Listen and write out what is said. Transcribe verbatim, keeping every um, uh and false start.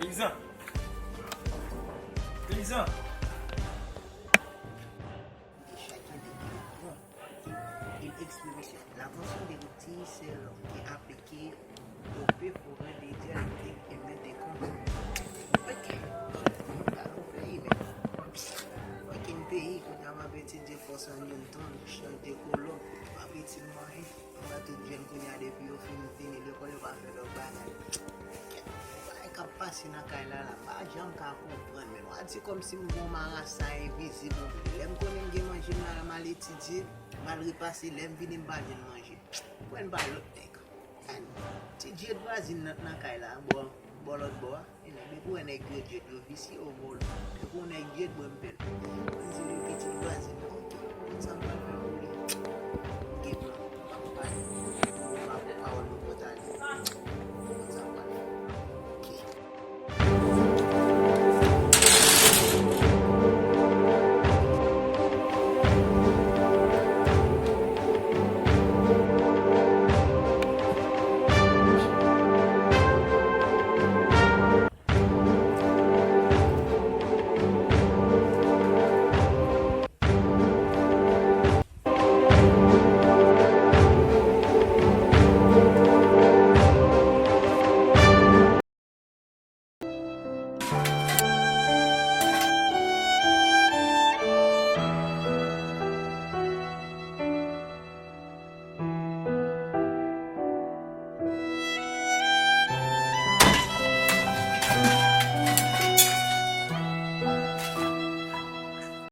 Peyizan! Peyizan! Chak ide ki bon, il exprime la mention des outils, c'est l'homme qui applique au perforant des dialectes et met des comptes. Ok. Alon peyi, men. Okenn peyi, kounye a m ap etidye fòs an Newton, chante kolon, m ap etidye manje. Anba tout jèn kounye a, depi yo fin fini lekòl, yo pa fè lòt bagay. Bagay k ap pase nan kay la, la, m pa janm ka konprann, men w a di kòmsi m gon marasa envizib, lè m konnen m gen manje, m al, m al etidye, m al repase, lè m vini, m pa jwenn manje. Pwen m pa lòt nèg. Ti djed vwazin nan, nan kay la, bò, bò lòt bò a. E nèg, depi w wè nèg djed, djed yo visye, yo vòlò. Depi w nèg djed, bò m pèl. M di li, pitit vwazin nan, ok, konn sa m pral